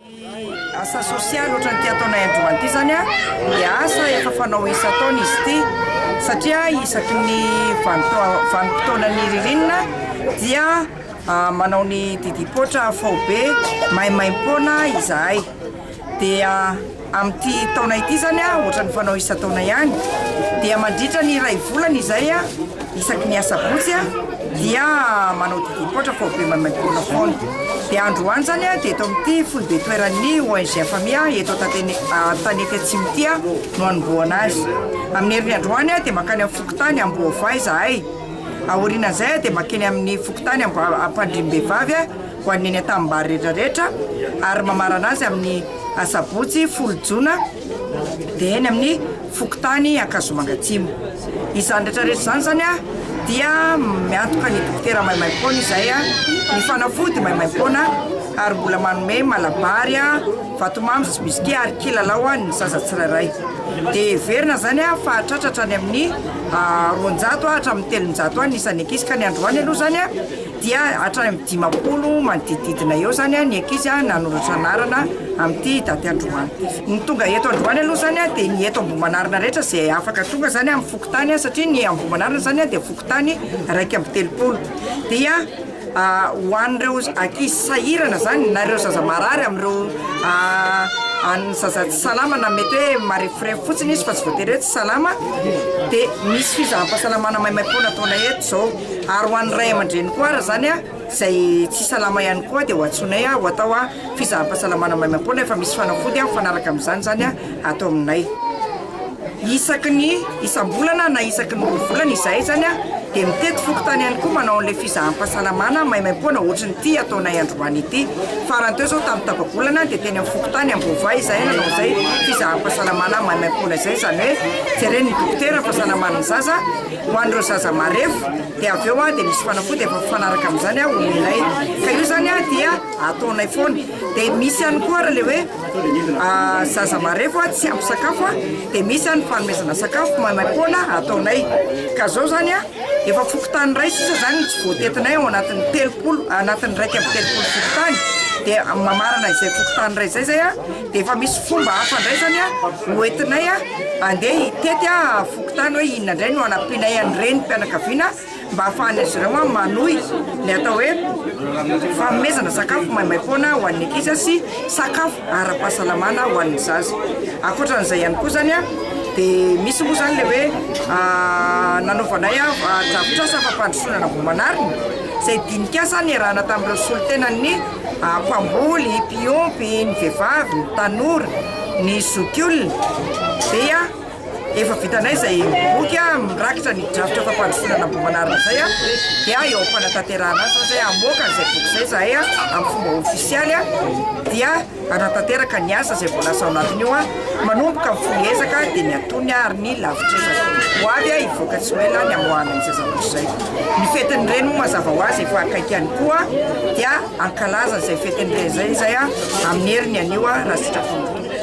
Ny asa sosialy ohatran'ity ataonay androany ity izany dia asa efa fanao isan-taona izy ity satria isaky ny vanim-potoanan'ny ririnina dia manao ny didim-poatra faobe maimaimpoana izahay. Dia amin'ity taona ity izany ohatran'ny fanao isan-taona ihany dia mandritra ny iray volana izay isaky ny asabotsy dia manao didim-poatra faobe maimaimpoana foana. Dia androany izany dia eto amin'ity foibe toeran'ny ONG Afamia eto Antanety Atsimo ity no hanombohana azy. Amin'ny herin'ny androany dia mankany amin'ny fokontany Amboavahy izahay. Aorianan'izay dia mankeny amin'ny fokontany Ampandrimbehivavy ho an'ny eny an-tanimbary rehetra rehetra ary mamarana azy amin'ny asabotsy folo jona dia eny amin'ny fokontany Ankazomanga Atsimo. Izany rehetra rehetra izany izany dia miantoka ny dokotera maimaimpoana izay, ny fanafody maimaimpoana ary mbola manome malabary, vatomamy sy biscuit ary kilalao ny zaza tsirairay. Dia heverina izany fa hahatratra hatrany amin'ny 200 hatramin'ny 300 any ny isan'ny ankizy ka ny androany aloha izany dia hatrany amin'ny 50 manodidididina eo izany ny ankizy nanoratra anarana amin'ity daty androany ity. Ny tonga eto androany aloha izany dia ny eto Ambohimanarina rehetra izay afaka tonga izany amin'ny fokontany satria ny Ambohimanarina izany dia fokontany 31 dia ho an'ireo ankizy sahirana izany na ireo zaza marary amin'ireo an'ny zaza tsy salama na mety hoe mareforefo fotsiny izy fa tsy voatery hoe tsy salama dia misy fizaham-pahasalamana maimaimpoana ataonay eto izao. Ary ho an'ny ray aman-dreny koa ara izany izay tsy salama ihany koa dia ho antsoinay ho atao fizaham-pahasalamana maimaimpoana efa misy fanafody mifanaraka amin'izany izany ato aminay. Isaky ny isam-bolana na isaky ny roa volana izahay izany dia mitety fokontany ihany koa manao an'ilay fizaham-pahasalamana maimaimpoana ohatran'ity ataonay androany ity. Farany teo izao tamin'ny tapa-bolana dia teny amin'ny fokontany Amboavahy izahay nanao izay fizaham-pahasalamana maimaimpoana izay, izany hoe jeren'ny dokotera ny fahasalaman'ny zaza. Ho an'ireo zaza marefo dia avy eo dia misy fanafody efa mifanaraka amin'izany omenay. Ka io izany dia ataonay foana. Dia misy ihany koa ary ilay hoe zaza marefo tsy ampy sakafo dia misy ny fanomezana sakafo maimaimpoana ataonay. Ka izao izany efa fokontany iray sisa izany no tsy voatetinay ao anatin'ny 30, anatin'ny 31 fokontany. Dia mamarana izay fokontany iray izay izay dia efa misy fomba hafa indray izany hoentinay handeha hitety fokontany hoe inona indray no hanampianay an'ny renim-pianakaviana mba hahafahan'izy ireo manohy ny atao hoe fanomezana sakafo maimaimpoana ho an'ny ankizy sy sakafo ara-pahasalamana ho an'ny zaza. Ankoatran'izay ihany koa izany dia misy moa izany ilay hoe nanaovanay drafitrasa fampandrosoana an'Ambohimanarina izay dinik'asa niarahana tamin'ireo solontenan'ny mpamboly, mpiompy, ny vehivavy, ny tanora, ny zokiolona dia efa vitanay izay boky mirakitra ny drafitra fampandrosoana an'Ambohimanarina izay dia eo am-panatanterahana azy izay hamoaka an'izay boky izay izahay amin'ny fomba ofisialy dia hanatanteraka ny asa izay voalaza ao anatin'io manomboka amin'ny fohy ezaka dia ny antonony ary ny lavitr'ezaka. Ho avy hivoaka tsy ho ela ny hamoahana izay zavatra izay. Ny fetin'ny reny moa mazava ho azy efa akaiky ihany koa dia hankalaza izay fetin'ny reny izay izahay amin'ny heriny anio raha sitrapon'ny Tompo.